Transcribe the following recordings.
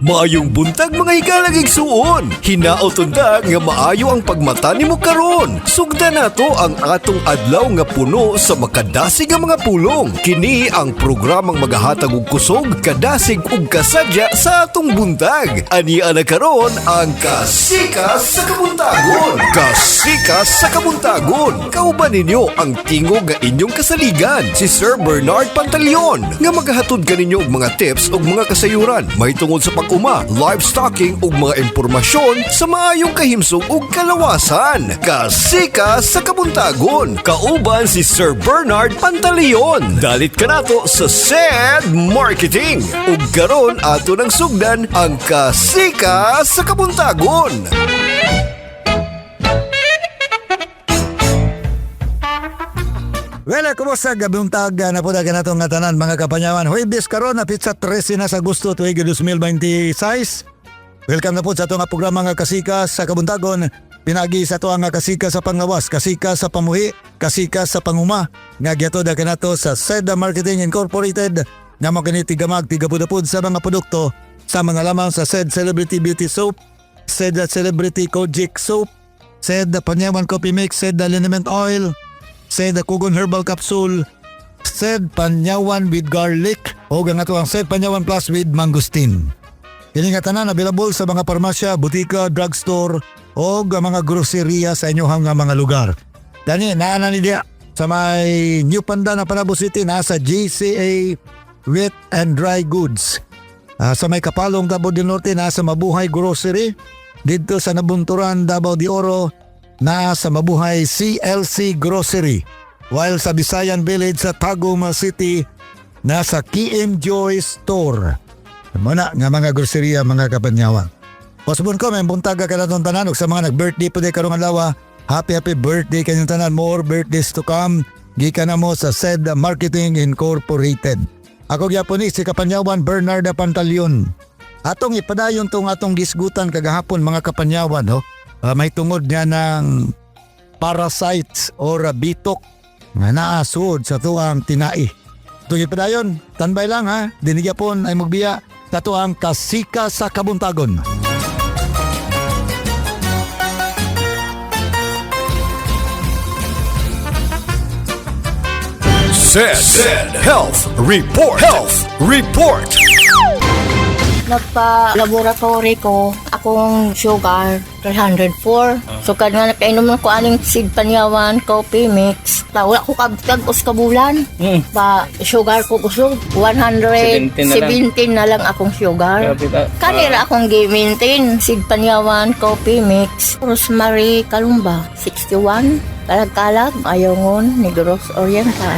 Maayong buntag, mga higalang igsuon. Hinaot unta nga maayo ang pagmata nimo karon. Sugda nato ang atong adlaw nga puno sa makadasig nga mga pulong. Kini ang programang magahatag og kusog, kadasig ug kasadya sa atong buntag. Ani ana karon ang Kasikas sa Kabuntagon. Kasikas sa Kabuntagon. Kauban ninyo ang tingog nga inyong kasaligan, si Sir Bernard Pantaleon, nga magahatod kaninyo og mga tips ug mga kasayuran mahitungod sa pag-uma, livestocking ug mga impormasyon sa maayong kahimsog ug kalawasan. Kasikas sa Kabuntagon. Kauban si Sir Bernard Pantaleon. Dalit kanato sa SED Marketing. Ug karon ato nang sugdan ang Kasikas sa Kabuntagon. Well, kumusta gabuntag na po na nga tanan, mga kapanyawan. Huwebes karon na petsa 13 na sa Agosto tuig 2026. Welcome na po sa ato nga programa nga Kasika sa Kabuntagon. Pinagi sa ato nga Kasika sa Panglawas, Kasika sa Pamuhi, Kasika sa Panguma. Nga gihatod na kanato sa Seda Marketing Incorporated nga mo kini tigamag tigapudapud sa mga produkto sama na lamang sa Sed Celebrity Beauty Soap, Sed Celebrity Kojic Soap, Sed Panyawan Coffee Mix, Sed Liniment Oil, Sed Kugon Herbal Capsule, Sed Panyawan with Garlic, o ang ato ang Sed Panyawan Plus with Mangosteen. Kini nga tanan available sa mga parmasya, butika, drugstore o ang mga groceria sa inyong nga mga lugar. Dani, naa na ni diya sa may New Pandan na Panabo City, nasa GCA Wet and Dry Goods. Sa may Kapalong, Davao del Norte, nasa Mabuhay Grocery. Dito sa Nabunturan, Davao de Oro, nasa Mabuhay CLC Grocery. While sa Bisayan Village sa Tagum City, nasa KM Joy Store. Muna nga mga groceria, mga kapanyawan. Pasubon ko, may buntaga ka na itong tanan. Ug sa mga nag-birthday po di karong adlaw, happy happy birthday kanyang tanan. More birthdays to come. Gikan na mo sa SED Marketing Incorporated. Ako gyapon ni si Kapanyawan Bernard Pantaleon. Atong ipadayon tong atong gisgutan kagahapon, mga kapanyawan, no? May tungod niya ng parasites or bitok nga naa suod sa tuang tinai. Itong ipadayon, tanbay lang ha, dinigyapon ay magbiya sa tuang Kasika sa Kabuntagon. Sed Health Report. Health Report. Nagpa-laboratory ko, akong sugar, 304. So, kada nga nakainom ko aning Sid Panyawan coffee mix. Ta, wala ko kagtag-os kabulan. Pa, sugar ko kusog, 117 na lang akong sugar. Grabe ka. Kanira akong gi-maintain, Sid Panyawan coffee mix. Rosemary Kalumba, 61. Kalag-kalag, Ayongon, Negros Oriental.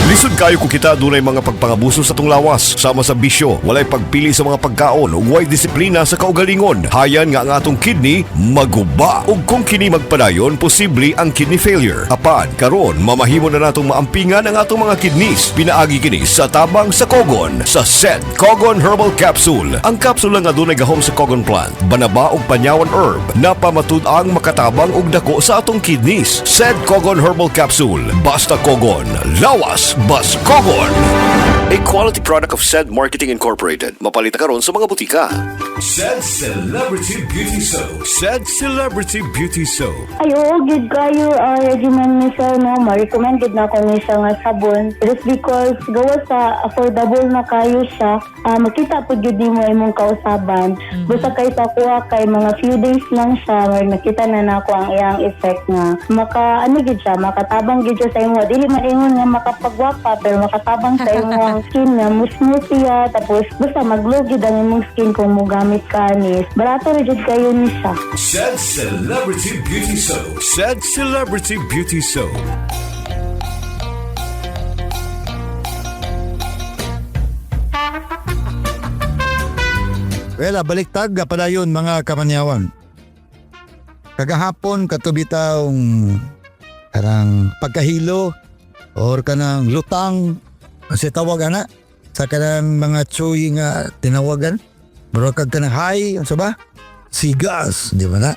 Lisod kayo kung kita dunay mga pagpangabuso sa tong lawas, sama sa bisyo, walay pagpili sa mga pagkaon ug way disiplina sa kaugalingon. Hayan nga ang atong kidney maguba. Ug kung kini magpadayon, posible ang kidney failure. Apan karon mamahimo na natong maampingan ang atong mga kidneys. Pinaagi kini sa tabang sa Kogon, sa Sed Kogon Herbal Capsule. Ang kapsula nga dunay gahom sa Kogon plant, banaba ug panyawan herb, napamatud ang makatabang og dako sa atong kidneys. Sed Kogon Herbal Capsule. Basta Kogon, lawas bas Kogon. A quality product of Sed Marketing Incorporated. Mapalit na karon sa mga butika. Sed Celebrity Beauty Soap. Sed Celebrity Beauty Soap. Ay, oo, good kayo. Regimen ni sir, no? Ma-recommended na ako ni siya nga sabon. Just because gawa sa affordable na kayo siya, makita po gyud nimo imong kausaban. Basta kay sa kuha kay mga few days lang siya, may nakita na nako ang iyang effect nga. Maka, ano gyud siya, makatabang gyud siya sa imo. Dili man ingon nga makapagwapa, pero makatabang sa imong skin nga musmooth siya. Tapos, basta mag-glow gyud ang imong skin kung mogamit ka ni. Barato ra gyud kayo ni siya. Sed Celebrity Beauty Soap. Sed Celebrity Beauty Soap. Well, baliktag padayon, mga kamanyawan. Kagahapon katubitawng karang pagkahilo or kanang lutang kasi tawag ana sa kanang mga tsuy nga tinawagan. Bro kag kanang high, ano ba? Sigas, di ba na?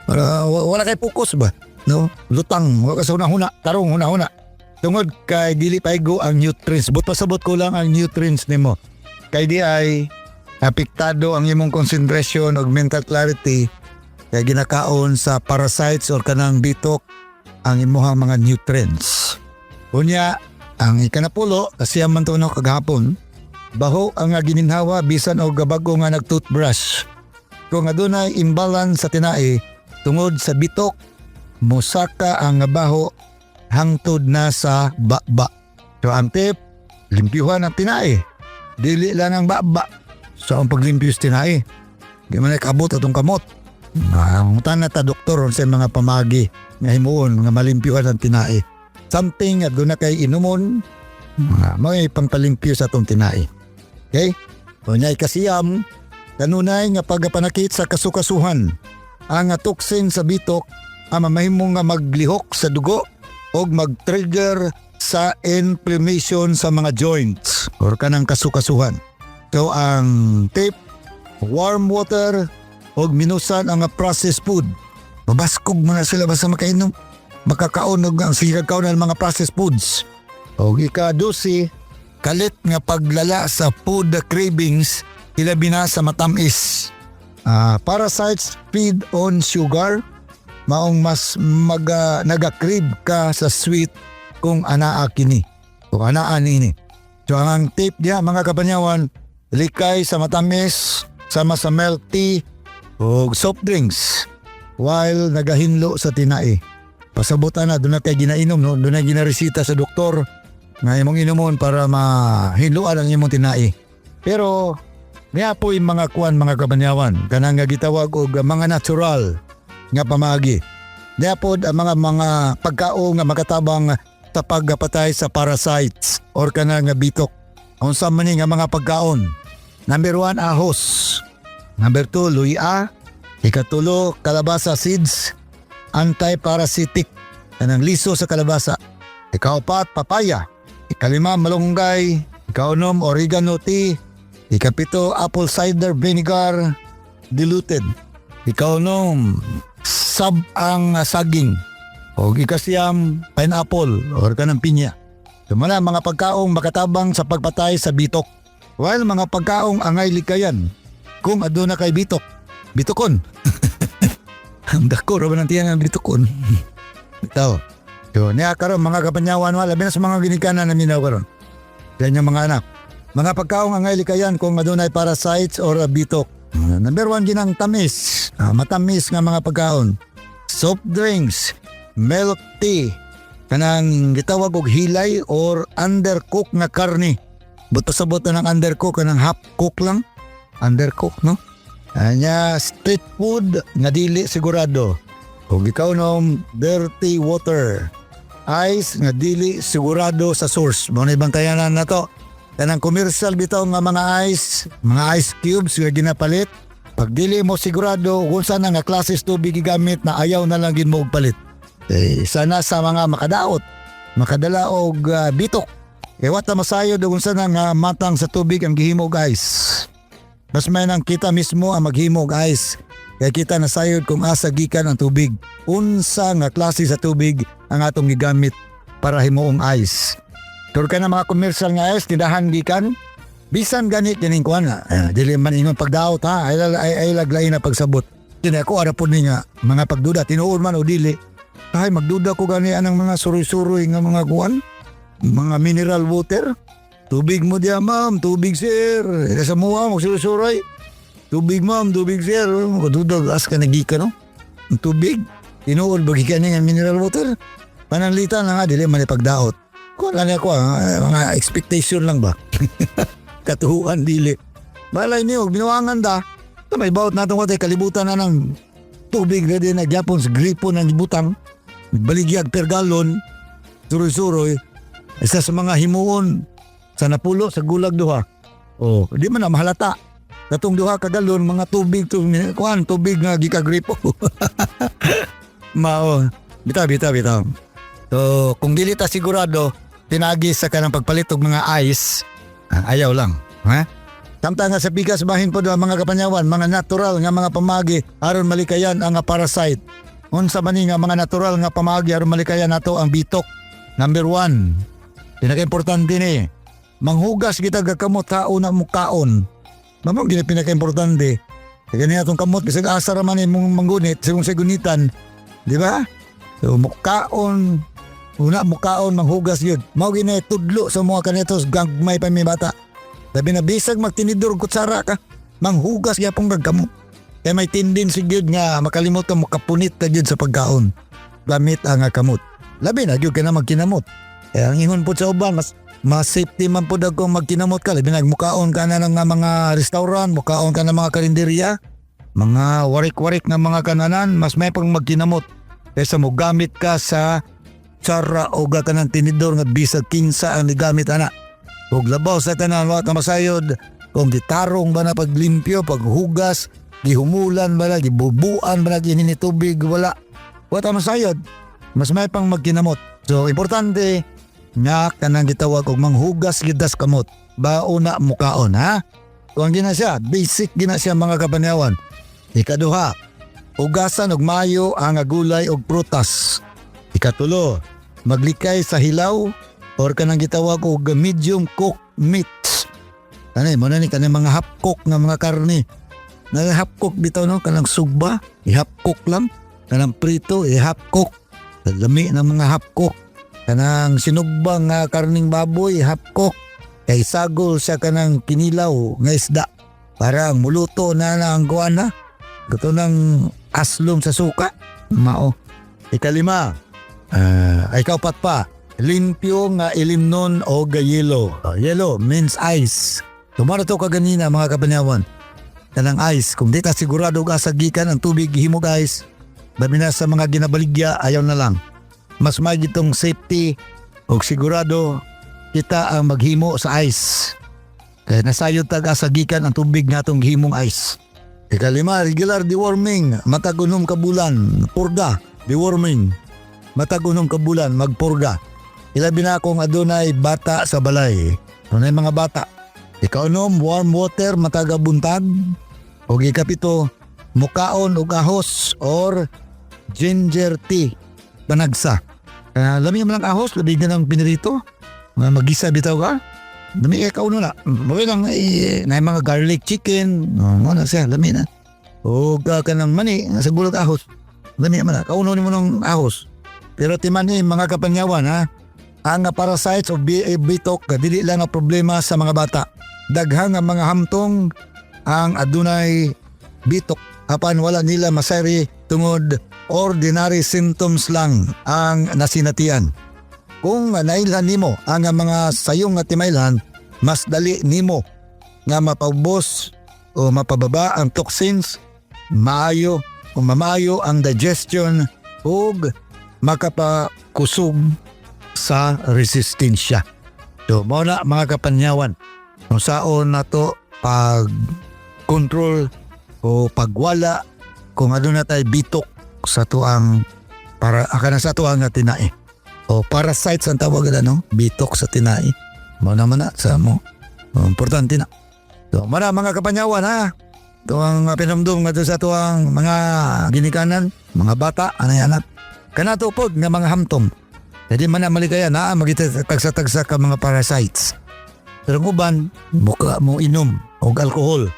Para wala kay focus ba? No? Lutang, wala ka sa huna-huna, tarong huna-huna. Tungod kay dili paigo ang nutrients. But pasabot ko lang ang nutrients nimo. Kay di ay Apektado ang imong concentration ug mental clarity kay ginakaon sa parasites or kanang bitok ang imuhang mga nutrients. Unya, ang ikanapulo, kasi man to no kagahapon, baho ang nga gininhawa bisan og gabago nga nag-toothbrush. Kung adunay imbalance sa tinai tungod sa bitok, musaka ang nga baho hangtod na sa baba. So ang tip, limpyuhan ang tinai. Dili lang ang baba. So ang paglimpyo sa tinai, di man kabot atong kamot. Mangutan na ta doktor sa mga pamagi nga himuon nga malimpyuhan ang tinai. Something at doon na kay inumon, mga may pangpalimpyo sa atong tinai. Okay? Unya, ikasiyam, kanunay nga pagapanakit sa kasukasuhan. Ang toxin sa bitok ang mamahimo nga maglihok sa dugo o mag-trigger sa inflammation sa mga joints or kanang kasukasuhan. So ang tip, warm water o minusan ang processed food. Mabaskog man na sila basta makainom. Makakaon og ang sige kaon ng mga processed foods. O ika-12, kalit nga paglala sa food cravings, ilabi na sa matamis. Parasites feed on sugar, maong mas naga-crave ka sa sweet kung anaa kini. Kung anaa nini. So ang tip niya, mga kapanyawan, likay sa matamis, sama sa milk tea o soft drinks while nagahinlo sa tinai. Pasabutan na, doon na kay ginainom, no? Doon na ginaresita sa doktor nga imong inumon para mahinloan ang imong tinai. Pero niya po yung mga kuan, mga kabanyawan, kanang nga gitawag og mga natural nga pamagi. Niya po ang mga pagkaon nga makatabang sa pagpatay sa parasites or kanang nga bitok. Unsa man ni nga mga pagkaon? Number 1, ahos. Number 2, luya. Ikatulo, kalabasa seeds. Anti-parasitic. Kanang liso sa kalabasa. Ikaapat, papaya. Ikalima, malunggay. Ikaunom, oregano tea. Ikapito, apple cider vinegar diluted. Ikaunom, sab ang saging. O ikasiyam, pineapple or kanang pinya. Tumana mga pagkaong makatabang sa pagpatay sa bitok. While mga pagkaong angay likayan kung aduna kay bitok. Bitokon. Ang dako ra ba ng tiyan ang bitokon? Ito. So, niya karon, mga kapanyawan, wala labi na sa mga ginikanan na minaw karon. Yan yung mga anak. Mga pagkaong angay likayan kung adunay parasites or bitok. Number 1 ginang tamis. Matamis nga mga pagkaon. Soft drinks, milk tea, kanang gitawag og hilay or undercook nga karne. Buto sa buto ng undercook, kanang half cook lang. Undercook, no? Anya, street food nga dili sigurado. Ug ikaw nom, dirty water. Ice nga dili sigurado sa source. Mao na bantayanan na to. Kanang commercial bitaw nga mga ice, mga ice cubes nga ginapalit. Pag dili mo sigurado kung saan nga klase tubig gigamit na, ayaw na lang gid mo og palit. Eh, sana sa mga makadaot, makadala og bitok. Kay wa ta masayod kung saan nga matang sa tubig ang gihimo og ice. Mas may nang kita mismo ang maghimo og ice. Kay kita nasayod kung asa gikan ang tubig. Unsa nga klase sa tubig ang atong gigamit para himuong ice. Tur ka na mga commercial nga ice, tindahan gikan. Bisan gani kining kuan na. Dili man ingon pagdaot ha, ay laglain na pagsabot. Kini ako ara po ni nga mga pagduda, tinuod man o dili. Ay magduda ko gani anang mga suroy-suroy nga mga kuan, mga mineral water. Tubig mo diya, ma'am, tubig, sir. Eh, sa muha mo suroy-suroy. Tubig, ma'am, tubig, sir. Magduda as ka nagika no. Ang tubig, tinuod ba gikan nga mineral water? Pananglitan na nga dili man pagdaot. Kuan lang ako mga expectation lang ba. Katuhuan dili. Balay niyo, binuangan da. Ito may bawat natong katay kalibutan na ng tubig na din nagyapon sa gripo ng butang. Baligyag per galon. Suroy-suroy. Isa sa mga himuon sa napulo sa gulag duha. Oh, di man na mahalata. Katong 2 ka galon mga tubig to kuan, tubig nga gikagripo. Mao. Bitaw, bitaw, bitaw. So, kung dili ta sigurado, tinagi sa kanang pagpalit og mga ice, ayaw lang. Ha? Samtang nga sa pikas bahin po ang mga kapanyawan, mga natural nga mga pamagi aron malikayan ang parasite. Unsa man ni nga mga natural nga pamagi aron malikayan nato ang bitok? Number 1, pinaka-importante ni, manghugas kita kamot sa una mo kaon. Mamo gini pinaka-importante. Kaya niya atong kamot bisag asa ra man imong manggunit sigung sa gunitan, di ba? So mukaon una mukaon manghugas yun. Mao gini tudlo sa mga kanitos gagmay pa mi bata. Labi na bisag magtinidor kutsara ka, manghugas gyapon kag kamot. Kaya may tendency gyud nga makalimot ka makapunit ka gyud sa pagkaon. Gamit ang kamot. Labi na gyud ka na magkinamot. Kaya ang ingon po sa uban, mas mas safety man pud kung magkinamot ka. Labi na mukaon ka na ng mga restaurant, mukaon ka ng mga karinderya, mga warik-warik nga mga kananan, mas may pang magkinamot kaysa mo gamit ka sa tsara o ka ng tinidor nga bisag kinsa ang gigamit ana. Ug labaw sa tanan wa ta masayod kung gitarong ba na paglimpyo, paghugas, gihumulan ba na, gibubuan ba na gini tubig, wala. Wa ta masayod. Mas may pang magkinamot. So importante nga kanang gitawag og manghugas gyud tas kamot. Bauna mukaon ha. Kung gina siya, basic gina siya mga kapanyawan. Ikaduha, hugasan og mayo ang gulay og prutas. Ikatulo, maglikay sa hilaw or kanang gitawag og medium cooked meats. Kani mo na ni kanang mga half cook nga mga karne. Na half cook bitaw no kanang sugba, i-half cook lang. Kanang prito, i-half cook. Lami ng mga half cook. Kanang sinugbang nga karning baboy, half cook. Kay sagol siya kanang kinilaw nga isda. Para ang muluto na na ang kuan na. Kato ng aslom sa suka. Mao. Ikalima, ay kaupat pa. Limpyo nga ilimnon o yelo. Yelo means ice. Tumara to kaganina mga kapanyawan. Kanang ice, kung di ka sigurado ka sa gikan ang tubig gihimog ice, labi na sa mga ginabaligya, ayaw na lang. Mas may itong safety o sigurado kita ang maghimo sa ice. Kaya nasayod tag asa gikan ang tubig nga atong gihimong ice. Ikalima, regular deworming, matag unom ka bulan, purga, deworming. Matag unom ka bulan, magpurga. Ilabi na kung adunay bata sa balay. Adunay mga bata. Ikaunom, warm water, mataga buntag. O ikapito, mukaon og ahos or ginger tea, panagsa. Lami man lang ahos, labi na ng pinirito. Magisa bitaw ka. Lami kay kauno na. Mao lang eh, na mga garlic chicken. Oh, na siya, lami na. O ka ng mani, sa gulat ahos. Lami man na. Kauno nimo ng ahos. Pero timan eh, mga kapanyawan ha. Ang parasites o bitok, dili lang ang problema sa mga bata. Daghang ang mga hamtong ang adunay bitok apan wala nila masayri tungod ordinary symptoms lang ang nasinatian. Kung nailhan nimo ang mga sayong nga timaylan, mas dali nimo nga mapaubos o mapababa ang toxins, maayo o mamayo ang digestion ug makapakusog sa resistensya. So, mao na mga kapanyawan. Kung saon nato pag control o pagwala kung ano na tayo bitok sa tuang para aka na sa tuang nga tinai. O parasites ang tawag na no? Bitok sa tinai. Mao naman na sa mo. O, importante na. So, mao na mga kapanyawan ha. Tuang pinamdum nga sa tuang mga ginikanan, mga bata, anay anak. Kanato pod nga mga hamtom. Jadi man na maligaya na magita tagsa-tagsa ka mga parasites. Pero ang uban, muka mo inom og alkohol.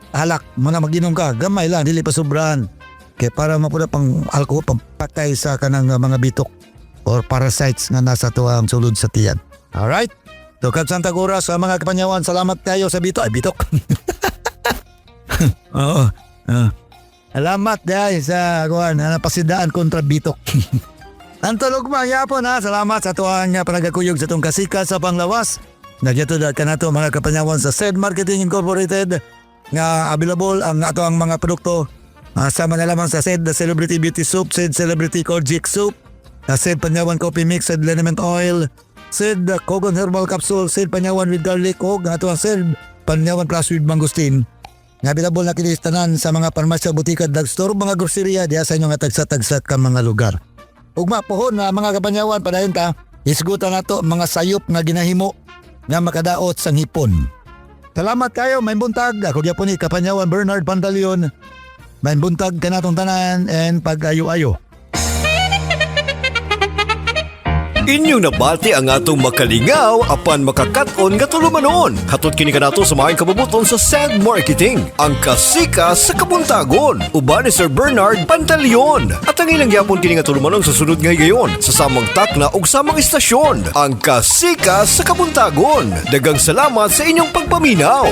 Alak, mo na maginom ka, gamay lang, dili pa sobrahan. Kay para mapula pang alkohol, pampatay sa kanang mga bitok or parasites nga nasa tuang sulod sa tiyan. Alright? So, Kap Santa Gora, sa mga kapanyawan, salamat kayo sa bito. Ay, bitok. Oo. Salamat dahil sa kuan, na pasidaan kontra bitok. Antolog yapon ha. Salamat sa tuang nga panagakuyog sa itong kasika sa panglawas. Nagyato ka nato mga kapanyawan sa Said Marketing Incorporated nga available ang ato ang mga produkto sama na lamang sa Said The Celebrity Beauty Soap, Said Celebrity Kojic Soap, Said Panyawan Coffee Mix, Said Liniment Oil, Said Kogon Herbal Capsule, Said Panyawan with Garlic, og ato ang Said Panyawan Plus with Mangosteen. Nga available na kini tanan sa mga parmasya, butika, drugstore, mga groceria diha sa inyong nga tagsa-tagsa ka mga lugar. Ugma pohon na mga kapanyawan padayon ta, isgutan nato mga sayop nga ginahimo nga makadaot sang hipon. Salamat kayo, may buntag. Ako gyapon ni Kapanyawan Bernard Pantaleon. May buntag kanatong tanan and pag-ayo-ayo. Inyong nabati ang atong makalingaw apan makakaton nga tulumanon. Hatod kini kanato sa maayong kabubuton sa Sand Marketing. Ang Kasika sa Kabuntagon. Uban ni Sir Bernard Pantaleon. At ang ilang gyapon kini nga tulumanon sa sunod nga higayon sa samang takna ug samang istasyon. Ang Kasika sa Kabuntagon. Dagang salamat sa inyong pagpaminaw.